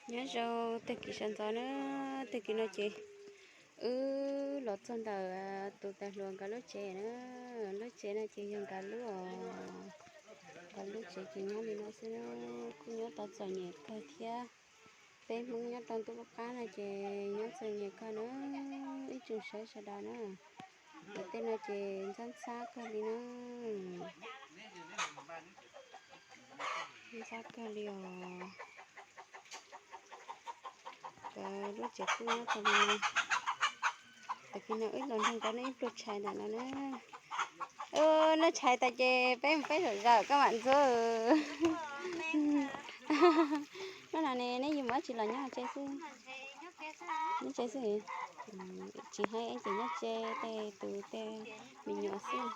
Nyob zoo tag kis sawv ntxov na, tag kis no ces wb los txog ntawm tus tais hluas nkawd lub tsev na. Lub tsev no ces yog nkawd lub, nkawd lub tsev ces nyob li no xwb na, kuj nyob tau txom nyem kawg thiab. Peb Hmoob nyob rau ntuj qab no ces nyob txom nyem kawg na, ib tsoom saib sawv daws na. Lawv tej no ces ntxhab ntxhab kawg li na. Ntxhab kawg li os. Nkawd lub tsev kuj nyob tau li no. Tag kis no wb los nrog nkawd noj ib pluag tshais ntawm no na. Noj tshais tas ces peb mus peb zawm zawm koj mam ntxuav. Hnub no ne neb yuav mus dab tsi los nyob tsev xwb? Nyob tsev xwb. Tsis hais ces nyob tsev tej tus tej me nyuam xwb.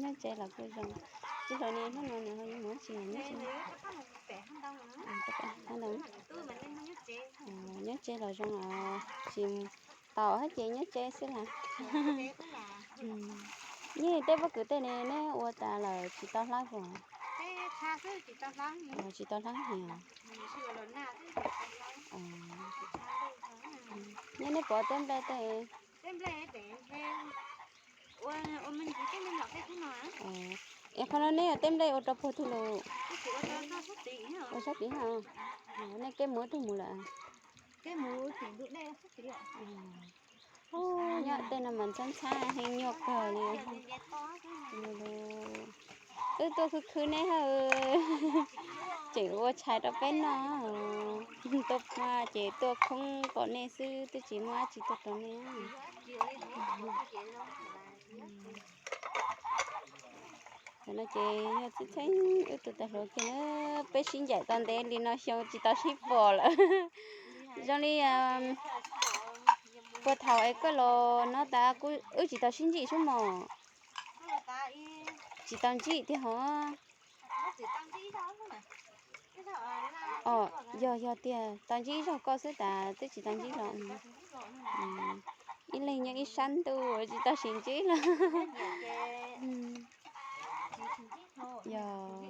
Nyob tsev los kuj zoo. Tsis hais ne hnub no nws ho yuav mus dab tsi los nyob tsev. Nyob tsev los zoo os, tsis tau hab ces nyob tsev xwb las. Neb tej pob kws tej ne neb ua tas lawm tsis tau hlab puas? Tsis tau hlab heev os. Neb, neb pov teb nplej tej? Es qhov no neb ua teb nplej ua rau puag twg lawm? Ua sab tid na. Nej kev mus twg mus lawm? Nyob tej no mas ntxhab ntxhab heev nyuaj kawg li. Wb tuaj khwv khwv neb hab, tseem ua tshais rau peb noj. Tuaj ces tuaj khoob pom nej xwb, twb tsis muaj dab tsi tuaj rau nej. Tam no ces yog txheeb txheeb wb tus tais hluas kiag na, peb sib ncaim tau ntev li no xyoo tsis tau sib pom lawm. Zoo li puag thaum es koj los no tas wb tsis tau sib ntsib sub mos. Tsis tau ntsib tiag hov. Os, yog, yog tiag, tau ntsib ib zaug koj xwb tas twb tsis tau ntsib los. Ib leeg nyob ib sab ntuj tsis tau sib ntsib los. Yog,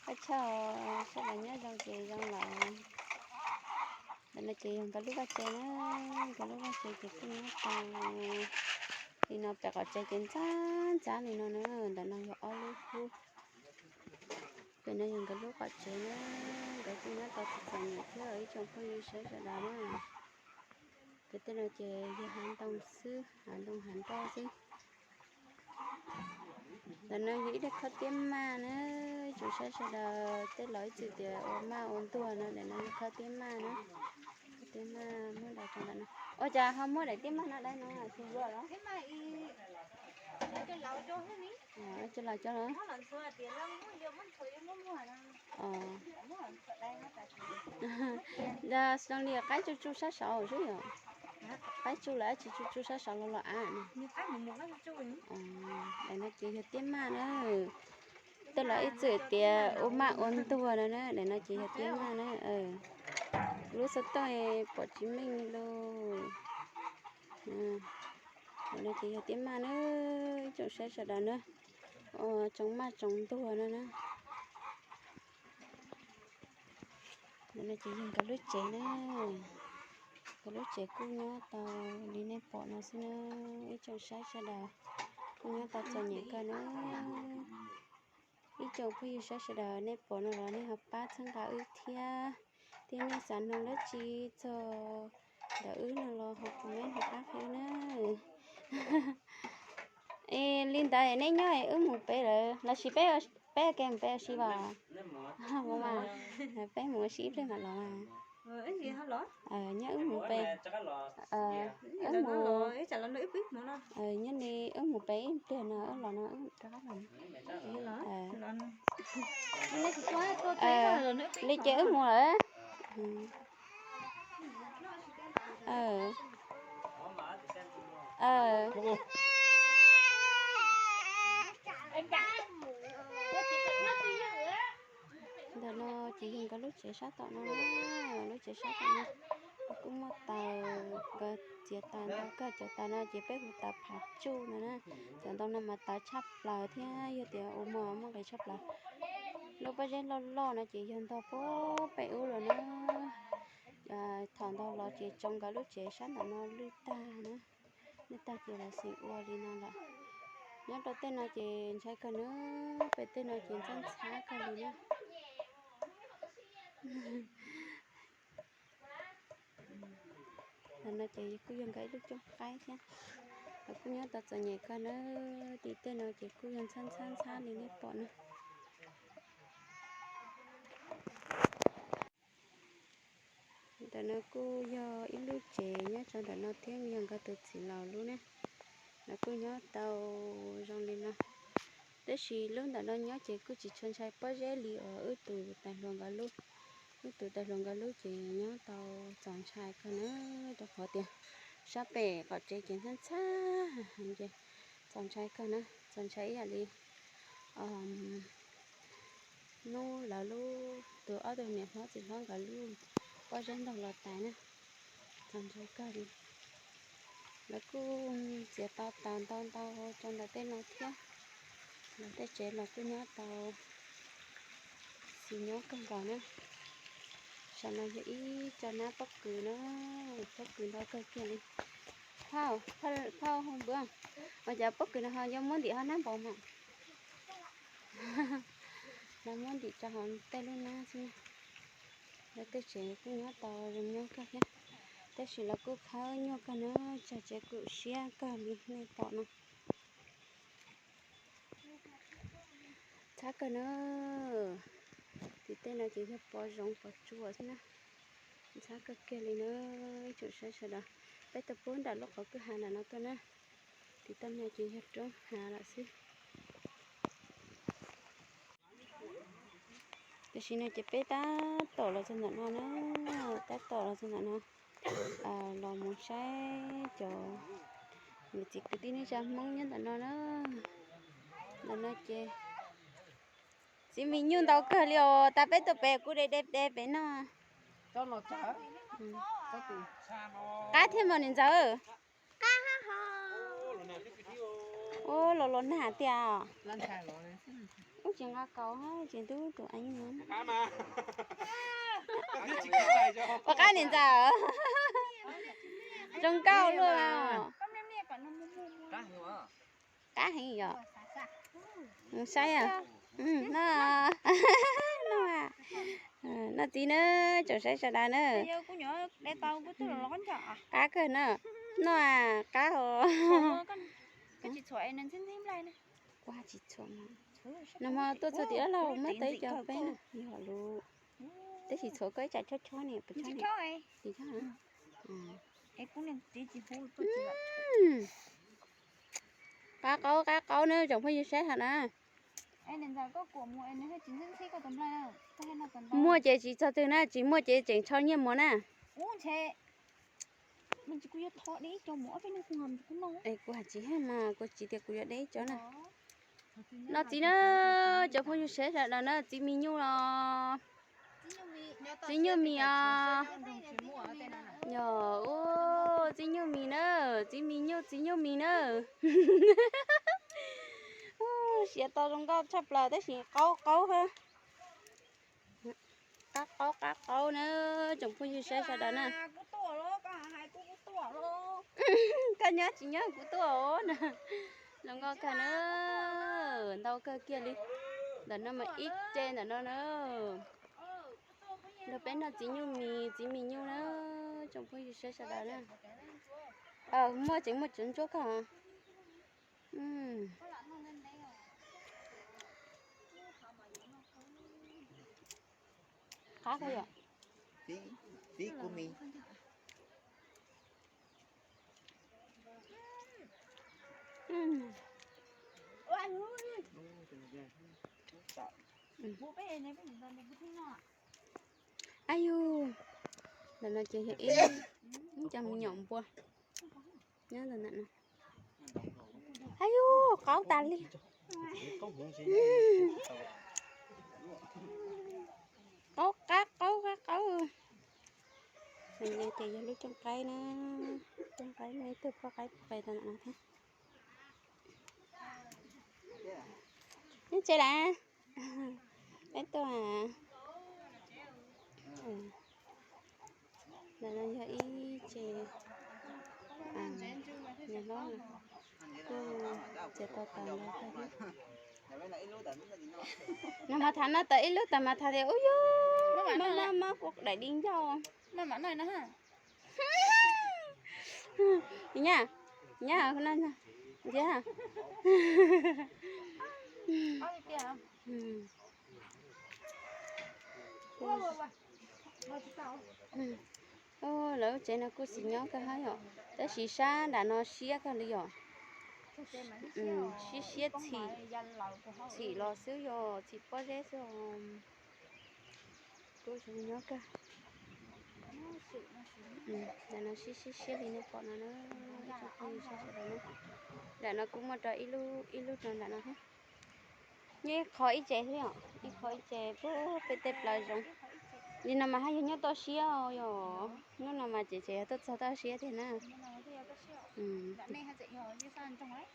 ua tsaug, sawv daws nyob zoo ces zoo lawm. Ntawm no ces yog nkawd lub vaj tsev na, nkawd lub vaj tsev ces kuj nyob tau li no, pem qhov tsev ces ntxhab ntxhab li no na, ntawm no yog ob lub hub. Pem no yog nkawd lub qhov tsev na, nkawd kuj nyob tau txom txom nyem thiab ib tsoom phooj ywg sawv daws na. Pem tej no ces yog hav ntoo xwb, hav ntoo hav nroj xwb. Ntawm no yog ib daim khob tiab maj na, ib tsoom saib sawv daws tej laus ib txwm tias ua maj ua ntuag no, ntawm no yog khob tiab maj na. Khob tiab maj muab daim rau ntawm no. Ua cas ho muab daim tiab maj no dai no xyov yuav los? Coj los coj los. Ntawd zoo li qaib tsuj tsuj sab saud xwb yom? Qaib tsuj los dab tsi tsuj tsuj sab saud los los av no? Daim no ces yog tiab maj na. Tej laus ib txwm tias ua maj ua ntuag no na, daim no ces yog tiab maj na. Lub xov tooj pom tsis meej li lauj. Daim no ces yog tiab maj na, ib tsoom saib sawv daws na. Tsoom maj tsoom ntuag no na. Ntawm no ces yog nkawd lub tsev na, nkawd lub tsev kuj nyob tau li nej pom no xwb na, ib tsoom saib sawv daws, kuj nyob tau txom nyem kawg na. Ib tsoom phooj ywg saib sawv daws nej pom no los nej ho pab txhawb nqa wb thiab, thiab nej xav mloog dab tsi txog ntawm wb no los ho comment rov qab qhia wb na. Es li ntawd neb nyob wb mus pem lawm los sis peb, peb ke mus pem ua si os? Peb mus ua si ib pliag mam los mas. Nyob wb mus pem, wb mus, nyob li wb mus pem ib pliag no wb los no wb rov qab los. Li ces wb mus lawm. Ntawm no ces yog nkawd lub tsev sab tom no, lub tsev sab tom no kuj muaj taws, nkawd txiav taws ntau kawg, cov taws no ces peb hu taws phav tsuj no na. Cov ntoo no mas tawv tshaj plaws thiab yog tias ua muag muaj nqis tshaj plaws. Lub pob zeb loj loj no ces yog ntog puag pem ub los na. Thaum ntog los ces tsoo nkawd lub tsev sab ntawm no lwj tag na. Lwj tag ces lawv xeem ua li no lawm. Nyob rau tej no ces ntshai kawg na, pem tej no ces ntxhab ntxhab kawg li na. Ntawm no ces kuj yog nkawd ib lub cooj qaib thiab. Lawv kuj nyob tau txom nyem kawg na, tim tej no ces kuj yog ntxhab ntxhab ntxhab li nej pom na. Ntawm no kuj yog ib lub tsev nyob rau ntawm no thiab, yog nkawd tus txiv laus lub na. Lawv kuj nyob tau zoo li no. Tab sis lub ntawm no nyob ces kuj tsis tshua ntshai pob zeb li uas wb tus tais hluas nkawd lub. Wb tus tais hluas nkawd lub ces nyob tau txaus ntshai kawg na, rau qhov tias sab pem qaum tsev ces ntxhab ntxhab ces txaus ntshai kawg na, txaus ntshai ib yam li hnub lawv lub, tus ob tug niam hlob txiv hlob nkawd lub pob zeb ntog los tas na, txaus ntshai kawg li. Lawv kuj txiav tau taws ntau ntau rau ntawm tej no thiab. Lawv tej tsev los kuj nyob tau xis nyob kawg nkaus na. Saum no yog ib co nab pob kws na, pob kws ntau kawg kiag li. Phauj, phauj, phauj, ua cas pob kws no ho yuav muab ntim ho nab npaum mas. Lawv muab ntim rau hauv tej lub nab xwb na. Lawv tej tsev kuj nyob tau zoo nyob kawg thiab, tab sis lawv kuj khawb nyuaj kawg na, tsag tsev kuj siab kawg li nej pom no. Ntxhab kawg na, tim tej no ces yog pov zoov pov tsuas xwb na. Ntxhab kawg kiag li na, ib tsoom saib sawv daws. Peb tuaj pub nram lub qhov kwj ha nram no tuaj na, tim tej no ces yog roob hav lawm xwb. Tam sim no ces peb tab tom los txog ntawm no na, tab tom los txog ntawm no, los mus saib cov niam txiv kwv tij neej tsa Hmoob nyob ntawm no na. Ntawm no ces txiv mis nyuj ntau kawg li os, tas peb tuaj pem kuv de de de pem no. Qab thiab mas niam ntxawm. Ua los los nag tiag. Ub, tsis nqa kaus, tsis ntub tus a nyuj. Ua qab niam ntxawm. Zoo nkauj luaj. Qab heev yom. Saib, no, no txiv na, tsoom saib sawv daws na. Qab kawg na, no, qab os. Nag hmo tuaj txog tim dab laug muab tau ib co peb na, yog lub, tab sis txhuam koj ib tsam chob chob niam pes chob niam. Qab qaub qab qaub na, tsoom phooj ywg saib ha na. Muaj ces tsis txog twg na, tsis muaj ces tseem tsho nyiaj muag na. Es kuv hais tsis hais mas kuv tsis tias kuv yuav de ib co na. No txiv na, cov phooj ywg saib sawv daws na, txiv mis nyuj los. Txiv nyuj mis os. Yog, ua txiv nyuj mis na, txiv mis nyuj, txiv nyuj mis na. Siav tau zoo nkauj tshaj plaws tab sis qaub qaub hab. Qab qaub qab qaub na, tsoom phooj ywg saib sawv daws na. Koj nyob tsis nyob kuv tuaj os na. Zoo nkauj kawg na, ntau kawg kiag li. Ntawm no mas ib ce ntawm no na. Nrog peb noj txiv nyuj mis, txiv mis nyuj na, tsoom phooj ywg saib sawv daws na. Muaj tseem muaj tsuav ntsuab kawg. Qab kawg yom. Ab yus, ntawm no ces yog ib, ib co me nyuam npua nyob ntawm no. Ab yus, qaub tas li. Qaub qab qaub qab qaub. Ces yog lub cooj qaib na, cooj qaib no ib tug poj qaib pais tau ntawm no thiab. Neb tsev lawm, Peb tuaj. Ntawm no yog ib tsev, niam hlob kuj txiav tau tas ntawd tag thiab. Nag mas tham no tas ib lub tas mas tham tias ub yog maj maj maj kuv daim di ncauj. Nyab, nyab, ntiav. Lawv lub tsev no kuj xis nyob kawg hab yom, tab sis sab nram no siab kawg li yom. Siab siab txhim, txhim los xwb yog txhim pob zeb xwb. Kuj zoo nyob kawg. Nram no siab siab siab li nej pom no na, ib tsoom phooj ywg sawv daws na. Nram no kuj muaj rau ib lub, ib lub rau nram no thiab. Nyob ib qho ib tsev xwb yom, ib qho ib tsev puag pem tej plaws zoov. Li no mas haj yog nyob toj siab os, yog hnub no mas tseem tseem yog tuaj txog toj siab tiag na.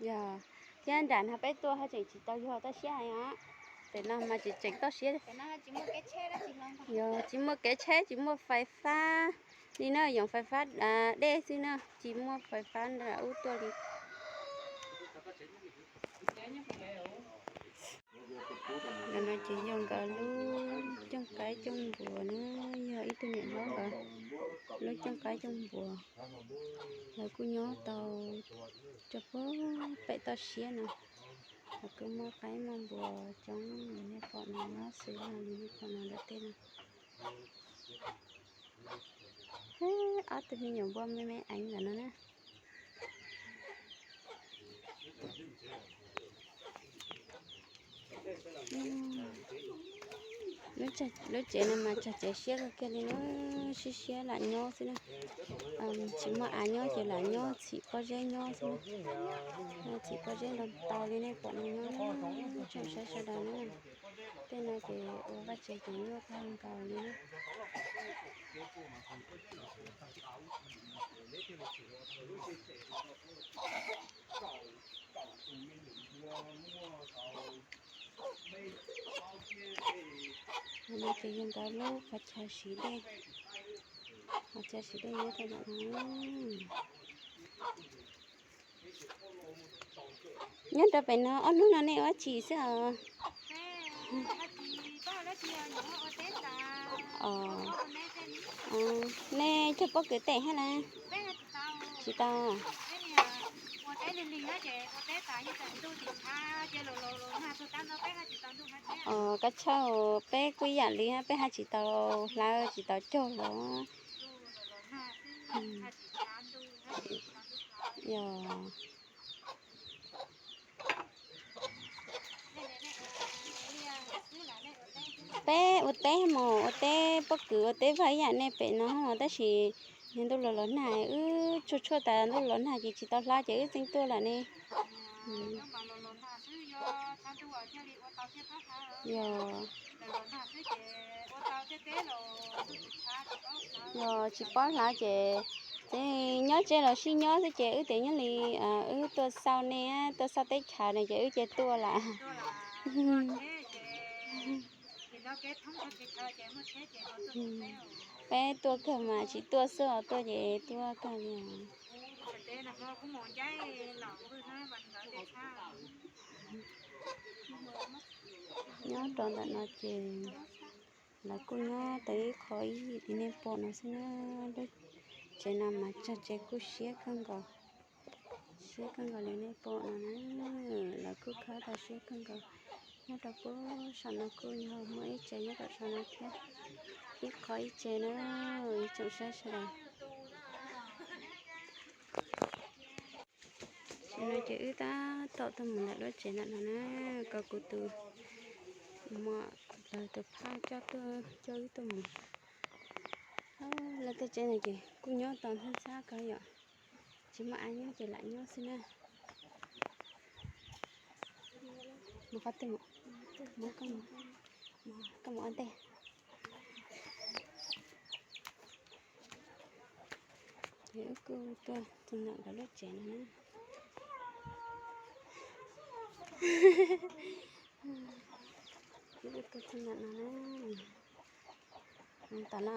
Yog, thiab nram no peb tuaj haj tseem tsis tau yog toj siab os. Pem no mas tseem tseem toj siab. Yog tsis muaj kev tsheb tsis muaj fais fab li na, yoov fais fab dej xwb na, tsis muaj fais fab nram ub tuaj li. Ntawm no ces yog nkawd lub cooj qaib cooj npuas na, yog ib tug niam hlob nkawd lub cooj qaib cooj npuas. Lawv kuj nyob tau rau puag pem toj siab no. Lawv kuj muaj qaib muaj npuas coob li nej pom no, nyob xws li nej pom no ntawm tej no. Ob tug me nyuam npua me me eev ntawm no na. Lub tsev no mas tsag tsev siab kawg kiag li na, siab siab lam nyob xwb na. Tsis muaj av nyob ces lam nyob txhim pob zeb nyob xwb na. Txhim pob zeb ntau ntau li nej pom no nyob na, tsoom saib sawv daws na. Tej no ces ua vaj tsev ces nyuaj kawg nkaus li na. No ces yog nkawd lub qhov chaw siv dej, qhov chaw siv dej nyob rau ntawm no. Nyob rau pem no ob hnub no nej ua dab tsi xwb os? Nej cog pob kws teb hab las? Tsis tau. Os, kab tshaj, peb kuj ib yam li, peb hab tsis tau hlawv tsis tau cog los. Yog. Peb ua teb mos, ua teb pob kws ua teb vag ib yam nej pem no, tab sis yog ntuj los los nag, wb tshuaj tshuaj tas ntuj los nag ces tsis tau hlawv ces wb txeeb tuaj lawm ne. Yog. Yog tsis paub hlawv ces, ces nyob tsev los sib nyob xwb ces wb tias nyob li, wb tuaj xauj nej, tuaj xauj teb chaws no ces wb cia tuaj lawm. Peb tuaj kawg mas tsis tuaj xwb os, tuaj ces tuaj kawg li os. Nyob rau ntawm no ces lawv kuj nyob tau ib qho ib yam li nej pom no xwb na. Lub tsev no mas tsag tsev kuj siab kawg nkaus, siab kawg nkaus li nej pom no na. Lawv kuj khawb tau siab kawg nkaus. Nyob rau puag saum no kuj yog muaj ib tsev nyob rau saum no thiab, ib qho ib tsev na, ib tsoom saib sawv daws. Tam no ces wb tab tom tuaj mus ntawm lub tsev ntawm no na, kom kuv tus muam lawv tus phauj coj tuaj, coj wb tuaj mus. Lawv tej tsev no ces kuj nyob tau ntxhab ntxhab kawg yom, tsis muaj av nyob ces lam nyob xwb na. Mus qhov twg mus? Mus koj mus, koj mus ua ntej. Ces wb kuj tuaj tus ntawm nkawd lub tsev no na. Ib tug tug nam no na, tom no,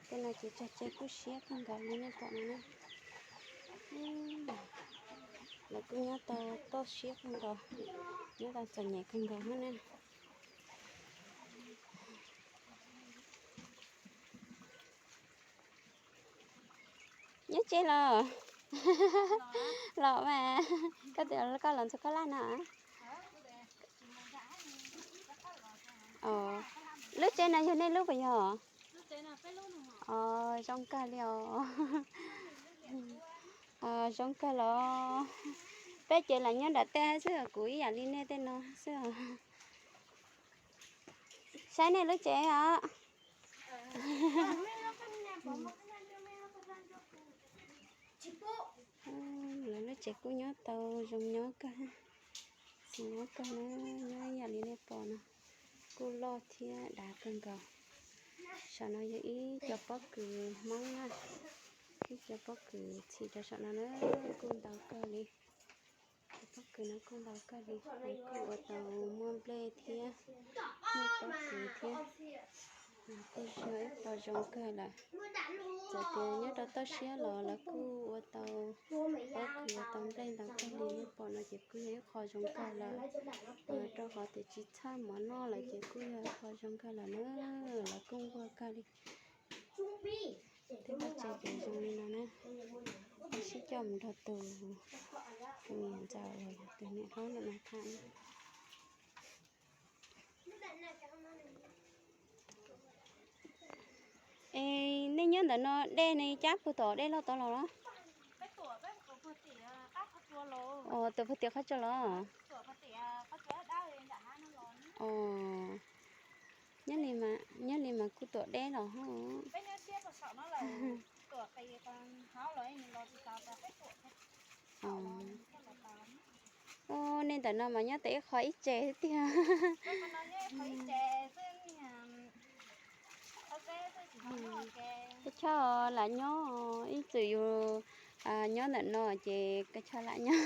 tej no ces tsag tseg kub siab kawg nkaus li nej pom no na. Lawv kuj nyob tau toj siab kawg nkaus, nyob tau txom nyem kawg nkaus thiab na. Nyob tsev los? Los mas, koj tias koj los ntxuag koj laj no. Lub tsev no yog nej lub puas yog? Zoo kawg li os. Zoo kawg los. Peb ces lam nyob nram tej xwb, kuv ib yam li nej tej no xwb os. Saib nej lub tsev os. Lawv lub tsev kuj nyob tau zoo nyob kawg, zoo nyob kawg na, nyob ib yam li nej pom no, kuj loj thiab dav kawg nkaus. Saum no yog ib co pob kws Hmoob na, ib co pob kws txhim rau saum no na, kuj ntau kawg li. Cov pob kws no kuj ntau kawg li, kuj ua tau muaj nplej thiab, muaj pob kws thiab. Kuj yog ib qho zoo kawg lawm. Txawm tias nyob rau toj siab los lawv kuj ua tau pob kws ua tau nplej ntau kawg li, nej pom no ces kuj yog ib qho zoo kawg lawm. Rau qhov tias tsis txhawj mov noj lawm ces kuj yog ib qho zoo kawg lawm na, lawv kuj nquag kawg li. Tej pob tsuas ces zoo li no na, sib coj mus nrog tus, tus niam ntxawm los yog tus niam hlob ntawm no tham. Es nej nyob ntawm no dej ne cab puag tom dej loj tod los los? Tuam puag tim qhov tsua los? Nyob li mas kuj tuam deb los hos. Nej ntawm no mas nyob tau ib qho ib tsev xwb tiag. Koj choj lam nyob, ib txwm yus nyob ntawm no ces koj choj lam nyob.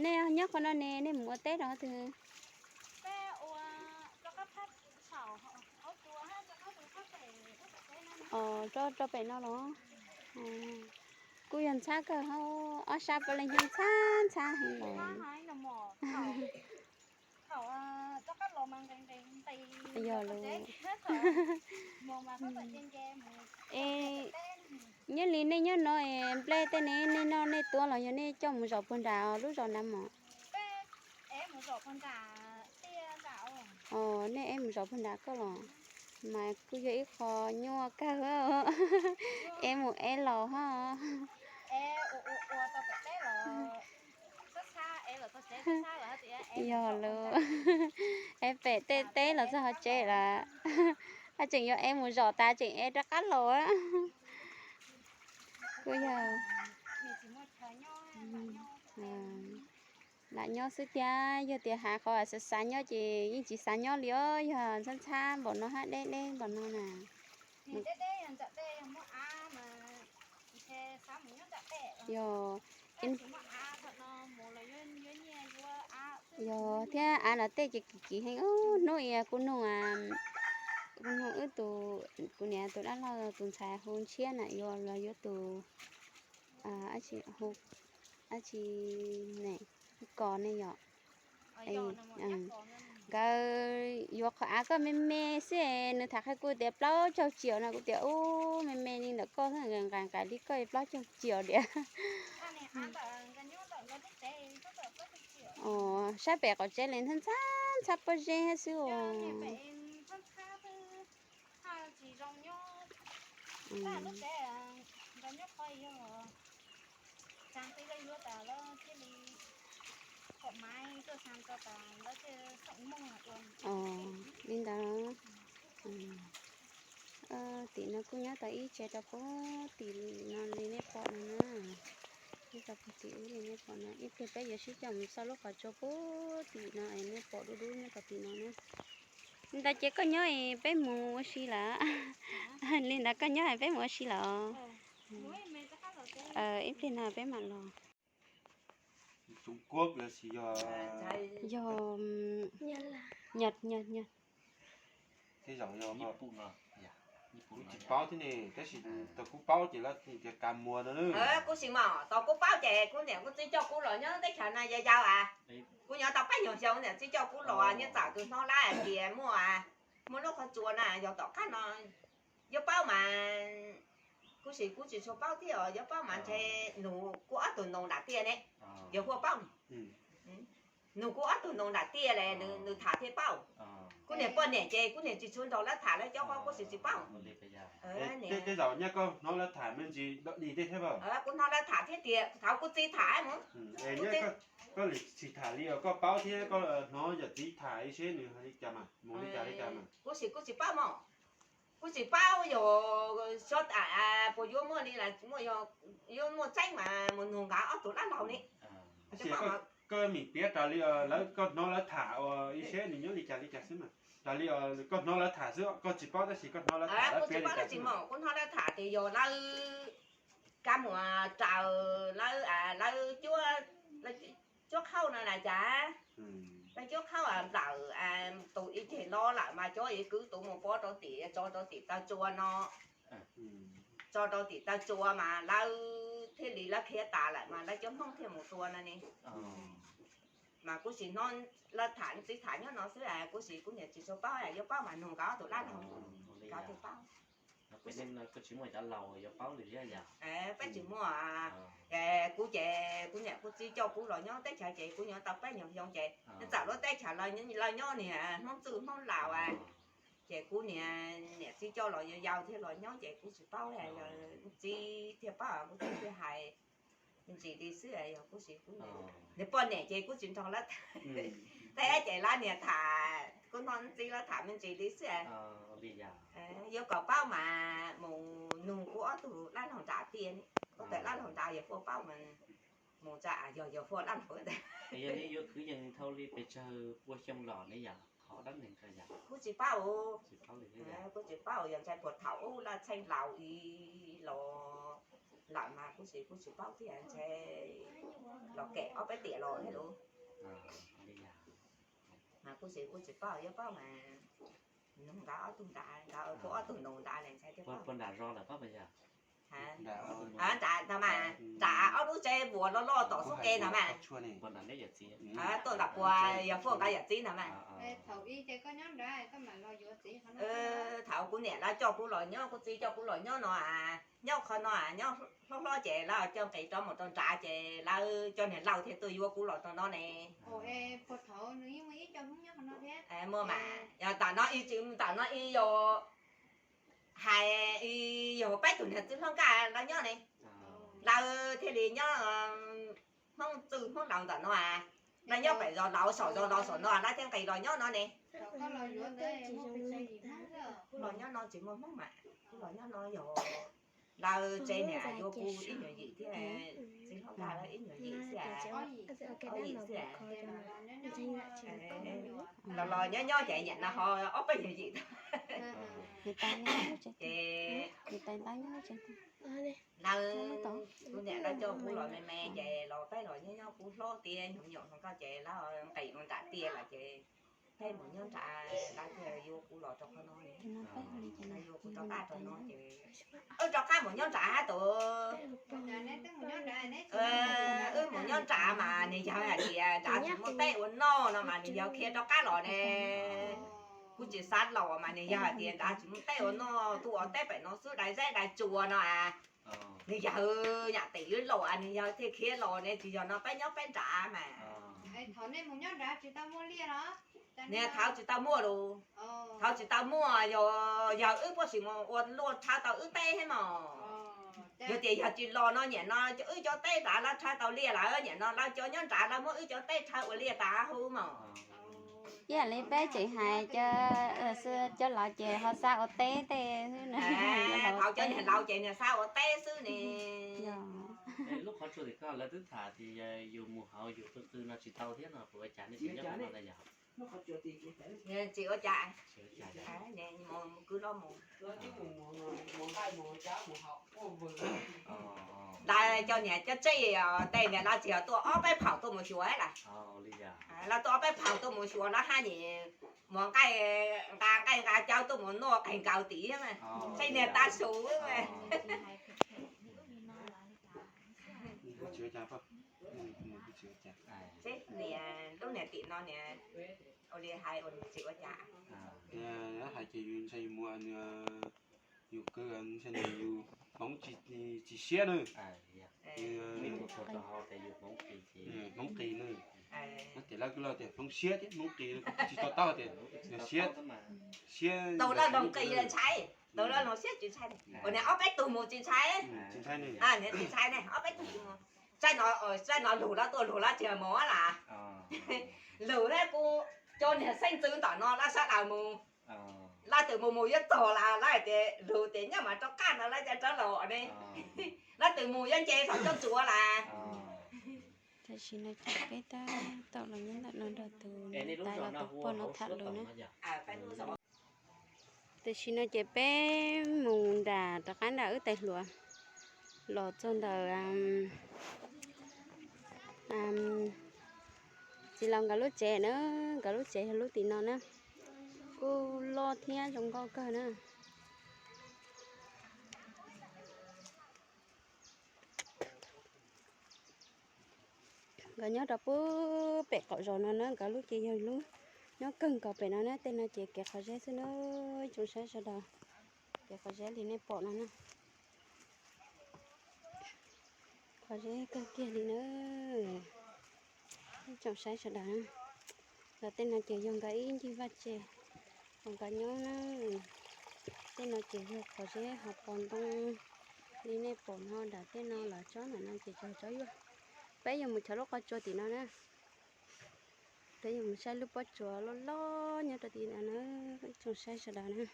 Nej nyob qhov no ne, nej mus ua teb rau qhov twg? Os, rau pem no los? Kuj yog ntxhab kawg hos, ob sab puav leej hnyo ntxhab ntxhab heev lawm. Yog lawm. Es nyob li nej nyob no es nplej tej ne, nej noj nej tuav los yog nej coj mus zom puag nram lub zos nrad mog? Os, nej ev mus zom puag nrad koj los? Mas kuj yog ib qho nyuaj kawg, ev mus ev los hos. Yog lawm, ev pem tej teb los txog hauv tsev lawm. Haj tseem yuav ev mus zom tas tseem ev rov qab los. Kuj yog lam nyob xwb thiab, yog tias hais qhov xav xav nyob ces yeej tsis xav nyob li os, yog ntxhab ntxhab npaum no hab deb deb npaum no na. Yog, yog thiab av los tej ces kim kim heev. Hnub ib kuv nug, kuv nug wb tus, kuv niam tus dab laug tus ntxhais hu Ntshiab na, yuav los yuav tus, hu, dab tsi ne, Kos ne yom. Nkawd yuav qhov av koj me me xwb, nws tham qhia kuv tias plaub caug triệu no, kuv tias ub, me me li ntawm koj xwb, nqaim nqaim li koj plaub caug triệu diam. Os, sab pem qaum tsev li ntxhab ntxhab pob zeb xwb os. Os, li ntawd. Tim no kuj nyob tau ib tsev rau puag tim no li nej pom no na. Nyob rau puag tim ub li nej pom no, ib pliag peb yuav sib coj mus xauj lub qhov tsua puag tim no es nej pom dub dub nyob rau tim no na. Li ntawd ces koj nyob es peb mus ua si lawm. Li ntawd koj nyob es peb mus ua si lawm. Ib pliag no peb mam los. Trung Quốc los sis yog, yog Nhật, Nhật, Nhật. Tej zaum yog, kuv tsis paub thiab ne, tab sis tau kuv paub ces lawv tias kas muas no. Kuv tsis mom, tau kuv paub ces kuv niam kuv txiv coj kuv los nyob teb chaws no yog yau as. Kuv nyob tau peb nyuag xyoo niam txiv coj kuv los, nyob txawm tus hnub lab hais tias muaj, muaj lub qhov tsua na yog tom qab no. Yuav paub mas, kuv sim kuv tsis tshua paub thiab os, yuav paub mas ntshe nug kuv ob tug noog nram tiaj ne, yog huaj paub. Nug kuv ob tug noog nram tiaj le, nws tham thiaj paub. Kuv niam poj niam ces kuv niam tsis tshua nrog lawv tham, lawv cov qhov kuv sim tsis paub. Tej zaum nyaj koj hnov lawv tham me ntsis dog dig tej thiab. Kuv hnov lawv tham thiab tias thaum kuv txiv tham mus. Koj li tsis tham li os, koj paub thiab koj hnov yawm txiv tham ib seb nws hais li cas mas, mus li cas li cas mas. Kuv sim kuv tsis paub mog. Kuv tsis paub yog xyov puas yuav muaj li, yuav muaj tseeb mas mus nug nkawd ob tug dab laug ne. Koj mim piav raws li lawv, koj hnov lawv tham ua ib seb nws nyob li cas li cas xwb mas. Raws li koj hnov lawv tham xwb, koj tsis paub tab sis koj hnov lawv tham, lawv piav li cas xwb mas. Kuv hnov lawv tham tias yog lawv kab muas raws lawv, lawv cuab qhauj no na cas, lawv cuab qhauj nplawm tus ib ceg los lawm mas cov ib kwv tus mus pov rau tim, tso rau tim taw tsua no, tso rau tim taw tsua mas lawv thiaj li lawv khiav tas lawm mas lawv cov Hmoob thiaj mus tua no ne. Mas kuv sim hnov lawv tham, txiv tham nyob no xwb, kuv sim kuv niam tsis tshua paub, yuav paub mas nug nkawd ob tug dab laug, nkawd thiaj paub. Peb tsis muaj, kuv ces kuv niam kuv txiv coj kuv los nyob teb chaws ces kuv nyob tau peb nyuag xyoo ces txawm lub teb chaws lawv nyob niag Hmoob Txwj Hmoob Laus, ces kuv niam, niam txiv coj los yau yau thiaj los nyob ces kuv tsis paub, yog txiv thiaj paub kuv txiv thiaj hais ntsis li xwb, yog kuv sim kuv niam poj niam ces kuv tsis nrog lawv tham, ces lawv niag tham, kuv hnov txiv lawv tham me ntsis li xwb. Yuav kom paub mas mus nug kuv ob tug dab laug nram tiaj, kuv tawm dab laug nram yog huaj paub mas mus tsa yog, yog huaj dab laug. Yog li yuav kwv yees dhau li pes tsawg pua xyoo los ne yom, qhov dab neeg ko yom? Kuv tsis paub, kuv tsis paub yog ntshai puag thaum ub lawv txheej laus ib los lawm mas kuv tsis, kuv tsis paub thiab, ntshai los kem ob peb tiam los thiab lauj. Mas kuv tsis, kuv tsis paub, yuav paub mas nug nkawd ob tug nrad, nkawd kuv ob tug nus nrad ne ntshai thiaj paub. Puag nram zos lawm paub mas yog? Nram no mas, nram ob lub tsev vuas loj loj tom xub ke no mas. Tuaj nram puas yog Fuaj nkawd yawm txiv no mas. Thaum kuv niam lawv coj kuv los nyob, kuv txiv coj kuv los nyob no, nyob qhov no, nyob hlob hlob ces lawv coj nqis rov mus rau nrad ces lawv cov niag laus thiaj tuaj yuav kuv los rau no ne. Muaj mas, yog tam no ib tsis, tam no ib yog hais, yog peb tug niag txiv hlob nkaj lawv nyob ne, lawv thiaj li nyob Hmoob Txwj Hmoob Laus ntawm no, lawv nyob pem zos laus saum, zos laus saum no lawv thiaj nqis los nyob no ne. Kuv los nyob no tsis muaj Hmoob mas, kuv los nyob no yog lawv tsev niag yuav kuv ib nyuag yim thiab, txiv hlob nkaj lawv ib nyuag yim xwb. Ob yim xwb. Los los nyob nyob ces niam no ho ob peb nyuag yim ces lawv, kuv niam lawv coj kuv los me me ces los peb los nyob nyob kuv hlob tiav nyuam nyuam hluas nkauj ces lawv nqis mus nram tiaj lawm ces peb mus nyob nrad, lawv thiaj yuav kuv los rau qhov no, lawv yuav kuv rov qab rau no ces wb rov qab mus nyob nrad hab tus. Wb mus nyob nrad mas niag yawg hais tias nrad tsis muaj teb ua noj no mas niag yawg khiav rov qab los ne. Kuv tsis xav los mas niag yawg hais tias nrad tsis muaj teb ua noj, tuaj ua teb pem no xwb dai zeb dai tsua no a. Niag yawg nyam tim wb los, niag yawg thiaj khiav los ne, tsis yog no peb nyob peb nrad mas. Niag thaud tsis tau muaj los, thaud tsis tau muaj, yog yawg wb puab sim mus ua luaj rhawv tau wb teb thiab mog. Yog tias yawg tsis los no nyam no wb cov teb nrad lawv rhawv tau liaj lawm, nyam no lawv cov nyob nrad lawv muab wb cov teb rhawv ua liaj tas huv mog. Ib yam li peb tseem hais cov, cov laus ces ho xav ua teb tej xwb na. Thaud cov niag laus ces niag xav ua teb xwb ne. Lub qhov tsua tim koj lawv twb tham tias yus mus hauv yus qw qw no tsis tau thiab no, puas ua cas nej tsis nyob qhov no na yog? Tsis ua cas. Mus kwv no mus. Ntawd cov niam cov tsev os, tej niam lawv txiv tuaj ob peb phaum tuaj mus xyuas lawm. Lawv tuaj ob peb phaum tuaj mus xyuas lawv haj yam mus nqa nqaij nqa cawv tuaj mus noj qes nkaus tim na. Tej niam tav su. Niam lub niam tim no niam ua li hais ua tsis ua cas. Hais ces yus ntshai yus mus, yus kwv ntshai yus hmoov tsis siab na. Hmoov qis na. Tias lawv kwv lawv tias hmoov siab thiab hmoov qis tsis to taub tias siab, siab. Tau lawv hmoov qis ntshai, tau lawv hmoov siab tsis ntshai. Ua niam ob peb tug mus tsis ntshai. Tsis ntshai ne, ob peb tug mus. Tsaib no, tsaib no lug lawv tuaj lug lawv tsis mus las. Lug thiab kuv cov niag xeeb ntxwv tom no lawv sawv daws mus. Lawv twb mus mus yuav txog las lawv hais tias lug tias nyob mas rov qab no lawv cov rov los ne. Lawv twb mus yuav nce thaum cov ntsuav las. Tam sim no ces peb tab tom los nyob ntawm no nrog tus niam tais los tus poj no tham lus na. Tam sim no ces peb mus nram rov qab nram wb tais hluas los txog ntawm txiv laus nkawd lub tsev na, nkawd lub tsev yog lub tim no na, kuj loj thiab zoo nkauj kawg na. Nkawd nyob rau pem qaum zos no na, nkawd lub ces yog lub nyob kawg nkaus pem no na, tej no ces kev qhov zeb xwb na, ib tsoom saib sawv daws. Kev qhov zeb li nej pom no na, qhov zeb kawg kiag li na, ib tsoom saib sawv daws na. Los tej no ces yog nkawd ib ncig vaj tse uas nkawd nyob na. Tej no ces yog qhov zeb hauv paus ntoo li nej pom no, nram tej no los tsob ntawm no ces tsob yuag. Peb yuav mus chaws lub qhov tsua tim no na. Peb yuav mus saib lub pob tsuas loj loj nyob rau tim no na, ib tsoom saib sawv daws na.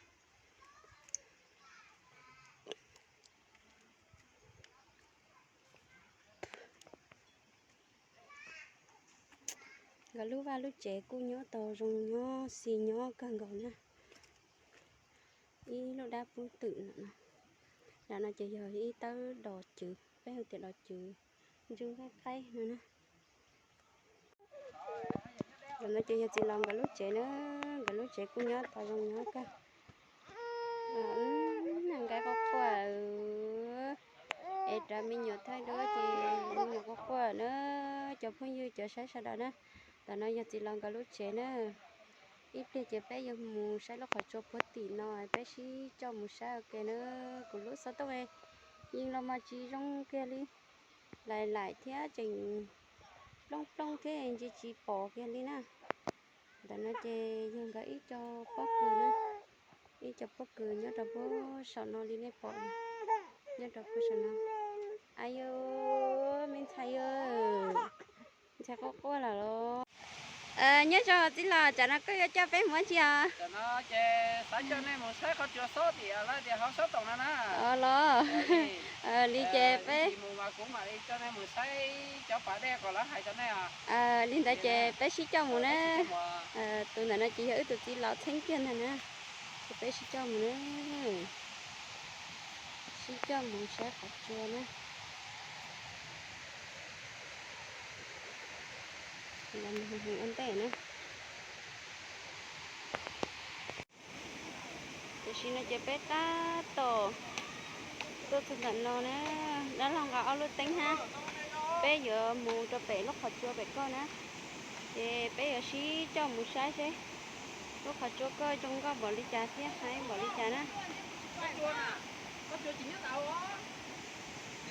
Nkawd lub vaj lub tsev kuj nyob tau zoo nyob xis nyob kawg nkaus na. Ib lub dab pub twm no, nram no ces yog ib tawb dos cwv, peb hu tias dos cwv ntswg nqaij qaib no na. Tam no ces yog txiv laus nkawd lub tsev na, nkawd lub tsev kuj nyob tau zoo nyob kawg. Nqaij quaj quaj, es rov me nyuam thaij duab ces me nyuam quaj quaj na, cov phooj ywg cov saib sawv daws na. Tam no yog txiv laus nkawd lub tsev na. Ib pliag ces peb yuav mus saib lub qhov tsua puag tim no, peb sib coj mus saib ua ke na. Kuv lub xov tooj yeej los mas tsis zoo kiag li, laim laim thiab tseem plooj plooj thiab ntsia tsis pom kiag li na. Ntawm no ces yog nkawd ib co pob kws na, ib co pob kws nyob rau puag saum no li nej pom, nyob rau puag saum no. Ayu, me ntxhais, ntxhais quaj quaj lawm los. Nyob zoo txiv laus, tsam no koj yuav coj peb mus ua tsi os? Xav coj nej mus saib qhov tsua xob tim lawv tias hauv xob toom no na. Los li ces peb li ntawd ces peb sib coj mus na. Tus ntawm no ces yog wb tus txiv laus txheeb kiag ntag na. Ces peb sib coj mus na, sib coj mus saib qhov tsua na. Ua ntej na. Tam sim no ces peb tab tom tuaj txog ntawm no na, dab laug nqa ob lub teeb hab, peb yuav mus rau pem lub qhov tsua pem koj na, ces peb yuav sib coj mus saib seb lub qhov tsua koj zoo nkauj npaum li cas thiab haib npaum li cas na.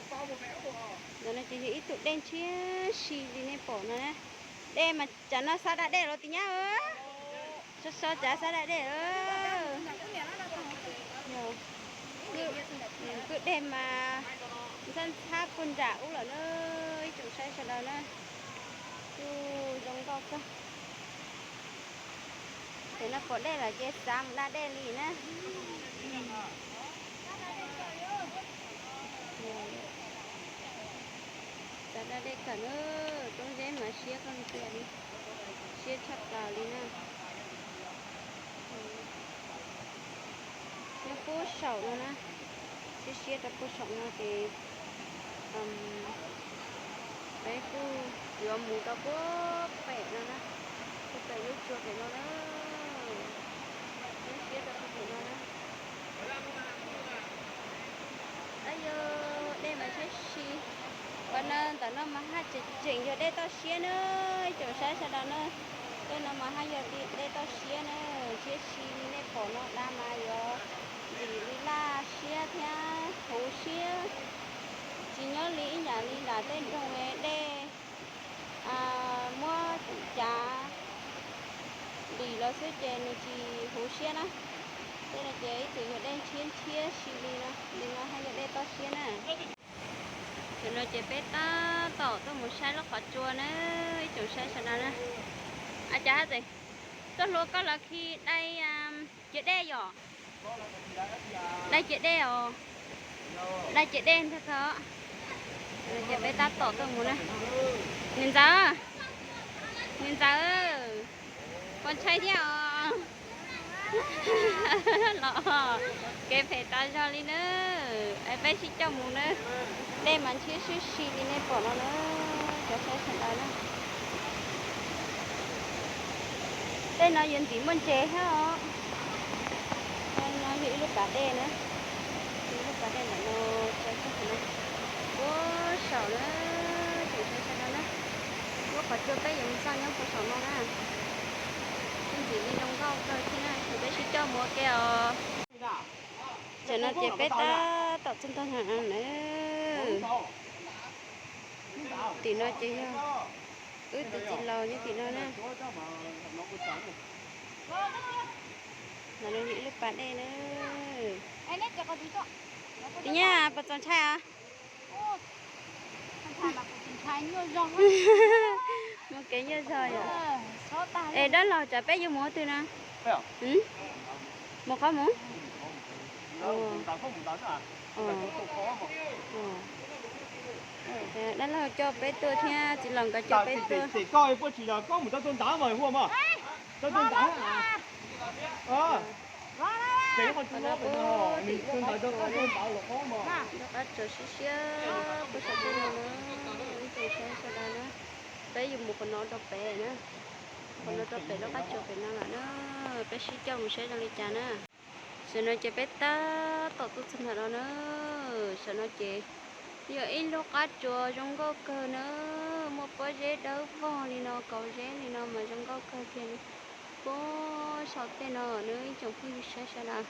Ntawm no ces yog ib tug dej ntshiab si li nej pom no na. Dej mas tsam no xav da dej los tij nyab. So so tsam xav da dej. Kwj dej mas ntxhab ntxhab puag nram ub lawm na, ib tsoom saib sawv daws na. Kuj zoo nkauj kawg. Ces no pom dej lawm ces xav mus da dej li na. Xav da dej kawm na, toob zeb mas siab kawg kiag li, siab tshaj plaws li na. saum no na, siab siab rau puag saum no ces peb kuj yuav mus rau puag pem no na, puag pem lub tsua pem no na, siab siab rau puag pem no na. Ab yog dej mas siab si, qhov no ntawm no mas haj tseem tseem yog dej toj siab na, ib tsoom saib sawv daws na. Tej no mas haj yog dej toj siab na, siab si li nej pom no dab mas yuav ntxim li laj siab thiab huv siab. Tsis nyob li ib yam li nram tej nroog dej muab cav dim los xwb ces nws tsis huv siab na. Tej no ces ib txwm yog dej ntshiab ntshiab si li no, li no haj yog dej toj siab na. Tam no ces peb tab tom tuaj mus saib lub qhov tsua na, ib tsoom saib sawv daws na. Ab cas haj tseem tuaj hluas koj los khi dai ciav dej yom? Dai ciav dej os, dai ciav dej ntag tod. Ces peb tab tom tuaj mus na. Niam ntxawm, niam ntxawm, puas ntshai thiab os? Los kev phem tas zog li na, es peb sib coj mus na. Dej mas ntshiab siab si li nej pom no na, cov saib sawv daws na. Tej no yuav ntxim muaj ntses thiab os. No yog ib lub pas dej na, ib lub pas dej ntawm no, puag saum na, tseem saib sawv daws na. Lub qhov tsua peb yuav mus txog nyob puag saum no na, ntxim li zoo nkauj kawg thiab na, ces peb sib coj mus ua ke os. Tam no ces peb tab tom txog ntawm no na. Tim no ces yog wb tus txiv laus nyob tim no na. Ntawm no yog ib lub pas dej na. Tim nyab puas txaus ntshai os? Muaj kev nyuaj zog yom. Es dab laug, tsam peb yuav mus qhov twg no? Mus qhov mus? Dab laug coj peb tuaj thiab txiv laus nkawd coj peb tuaj. Lub qab tsuas siab siab puag saum tej no na, ib tsoom saib sawv daws na. Peb yuav mus qhov no rau pem na, qhov no rau pem lub qab tsuas pem no lawm na. Peb sib coj mus saib zoo li cas na. Tam no ces peb tab tom tuaj txog ntawm no na. Tam no ces yog ib lub qab tsuas zoo nkauj kawg na, muaj pob zeb dawb vog li no, kaus zeb li no mas zoo nkauj kawg kiag li. Puag saum tej no na ib tsoom phooj ywg saib sawv daws,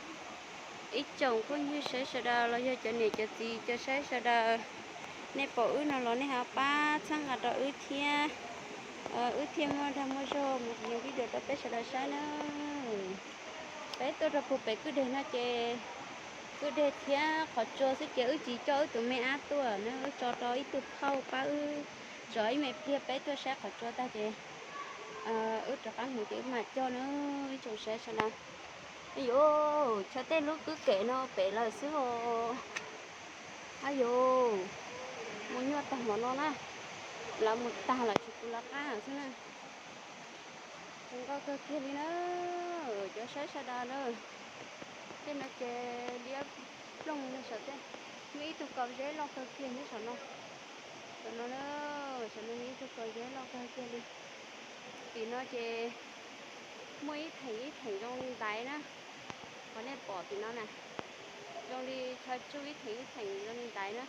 ib tsoom phooj ywg saib sawv daws los yog cov niam cov txiv cov saib sawv daws, nej pom wb no los nej ho pab txhawb nqa rau wb thiab, wb thiaj muaj dag muaj zog mus yees video rau peb sawv daws saib na. Peb tuaj rau puag pem kwj deg no ces kwj deg thiab qhov tsua xwb ces wb tsis coj wb tus me ab tuaj na, wb tso rau ib tug phauj pab wb zov ib me pliag peb tuaj saib qhov tsua tag ces wb rov qab mus ces wb mam coj na, ib tsoom saib sawv daws. Yuav chaw tej lub kwj kem no pem lawm xwb os. Ab yuav mus nyuaj tag npaum no na, lawv mus tag lawm tsis pub lawv qab xwb na. Zoo nkauj kawg kiag li na, cov saib sawv daws na. Tej no ces liab ploog saum tej, muaj ib tug kaus zeb loj kawg kiag nyob saum no. Saum no, saum no muaj ib tug kaus zeb loj kawg kiag li. Tim no ces muaj ib theem ib theem zoo li ntaiv na. Qhov nej pom tim no na, zoo li chaw tsuj ib theem ib theem zoo li ntaiv na.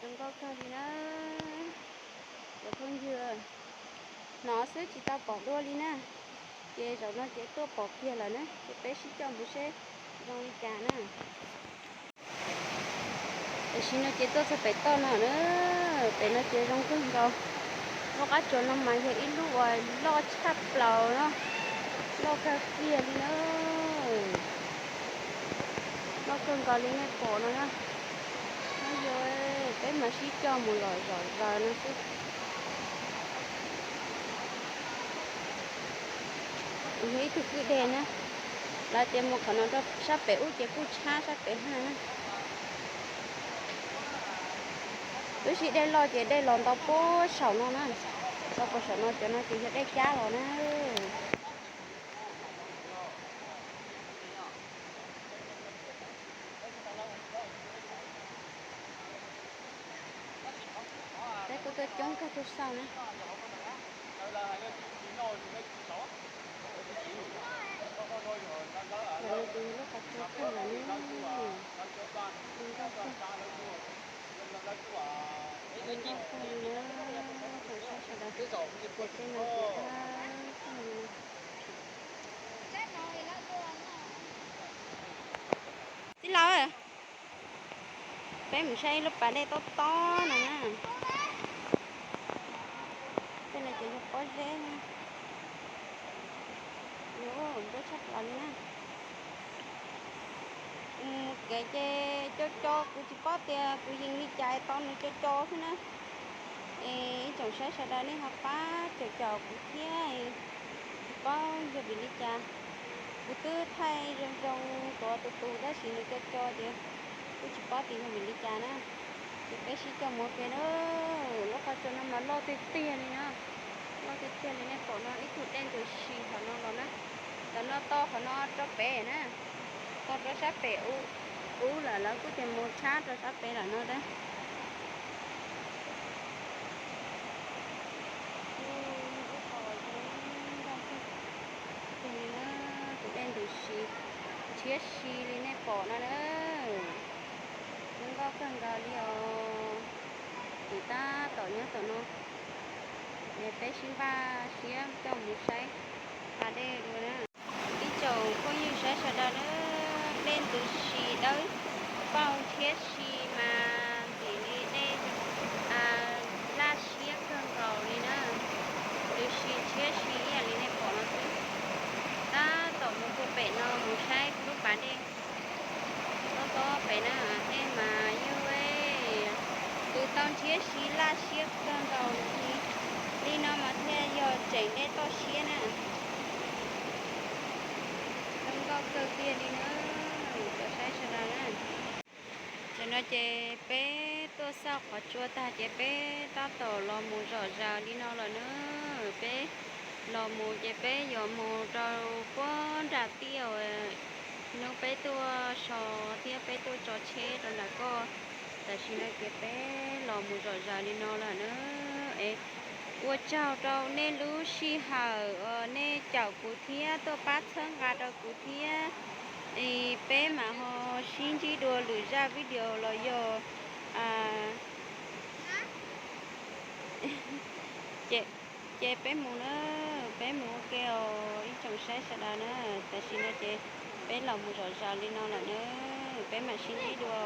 Zoo nkauj kawg li na. Cov phooj ywg, hnov xwb tsis tau pom dua li na. Ces zaum no ces tuaj pom kiag lawm na, ces peb sib coj mus seb zoo li cas na. Tam sim no ces tuaj txog pem toj no na, pem no ces zoo kawg nkaus. Lub qab tsuas no mas yog ib lub uas loj tshaj plaws no, loj kawg kiag li na. Loj kawg nkaus li nej pom no na. Ab yuav, peb mas sib coj mus lom zom zaws no xwb. Yog ib tug kwj deg na, lawv tias mus qhov no rau sab pem ub ces kuj tshab sab pem haj na. Lub sij dej loj ces dej los ntau puag saum no na, ntau puag saum no, cov no ces yog dej cab los na. Coob kawg tuaj saib na. Ntawm no ces yog lub qhov tsua kawg lawm ne. Zoo nkauj kawg li na, ib tsoom saib sawv daws. Ces tej no ces dawb kawg li na. Tij laug, peb mus saib ib lub pas dej tob tob no na. Tej no ces yog pob zeb, ntsuab tshaj plaws li na. Mus kev ces co co, kuv tsis paub tias kuv yees li cas tau nws co co xwb na. Es ib tsoom saib sawv daws nej ho pab caum caum kuv thiab, tsis paub yog vim li cas. Kuv twb thaij zoo zoo tuav tus tus tab sis nws co co ces kuj tsis paub tias yog vim li cas na. Ces peb sib coj mus ua ke na. Lub qhov tsua no mas loj tiag tiag li na. Loj tiag tiag li, nej pom no ib tug dej ntws si qhov no los na. Ntawm no tau qhov no rau pem na, tau rau sab pem ub lawm, lawv kuj ces mus tshab rau sab pem lawm no tab. Tus dej ntws si, ntshiab si li nej pom no na. Zoo nkauj kawg nkaus li os. Ces tab tom nyob tom no, es peb sib npaj siab coj mus saib pas dej dua na. Ib tsoom phooj ywg saib sawv daws na, dej ntws si dawb paug ntshiab si mas ntxim li dej laj siab kawg nkaus li na. Ntws si ntshiab si ib yam li nej pom no xwb. Tab tom mus puag pem no mus saib lub pas dej tob tob pem na, dej mas yog ntws tau ntshiab si laj siab kawg nkaus li. Li no mas thiaj yog tseem dej toj siab na. Zoo nkauj kawg kiag li na, cov saib sawv daws na. Tam no ces peb tuaj xauj qhov tsua tag ces peb tab tom los mus zom zaws li no lawm na. Peb los mus ces peb yuav mus rau puag nram tiaj uas hnub peb tuaj so thiab peb tuaj tso tsheb rau nram koj. Tam sim no ces peb los mus zom zaws li no lawm na. Es ua tsaug rau nej lub sij hawm uas nej caum kuv thiab tuaj pab txhawb nqa rau kuv thiab. Es peb mam ho sib ntsib dua lwm zaj video los yog ces peb mus na, peb mus ua ke os ib tsoom saib sawv daws na. Tam sim no ces peb los mus zom zaws li no lawm na, peb mam sib ntsib dua.